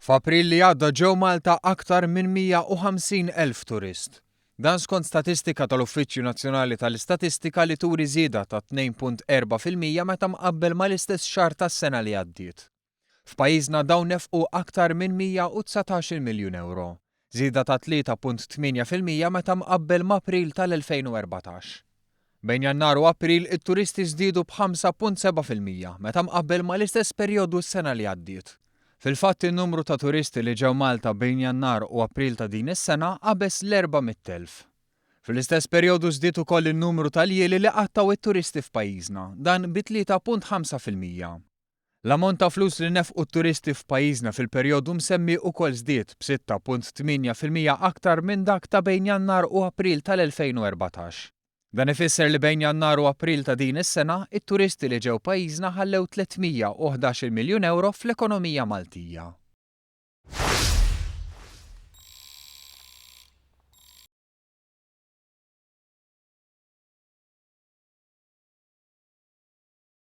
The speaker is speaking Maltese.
F'April li għadda ġew Malta aktar minn 150,000 turist. Dan skont statistika tal-Uffiċċju Nazzjonali tal-Istatistika li turi żieda ta' 2.4% meta mqabbel mal-istess xahar tas-sena li għaddiet. F'pajjiżna dawn nefqu aktar minn 119-il miljun ewro, żieda ta' 3.8% meta mqabbel m'April tal-2014. Bejn Jannar u April it-turisti żdiedu b'5.7% meta mqabbel mal-istess perjodu s-sena li għaddiet. Fil-fatt in-numru ta' turisti li ġew Malta bejn Jannar u April ta' din is-sena qabeż l-400,000. Fl-istess perjodu żdied ukoll in-numru ta' ljieli li qattgħu t-turisti f'pajjiżna, dan bi 3.5%. L-ammont ta' flus li nefqu t-turisti f'pajjiżna fil-perjodu msemmi ukoll żdied b'6.8% aktar minn dak ta' bejn Jannar u April tal-2014. Dan ifisser li bejn Jannar u April ta' din is-sena, it-turisti li ġew pajjiżna ħallew 311-il miljun ewro fl-ekonomija Maltija.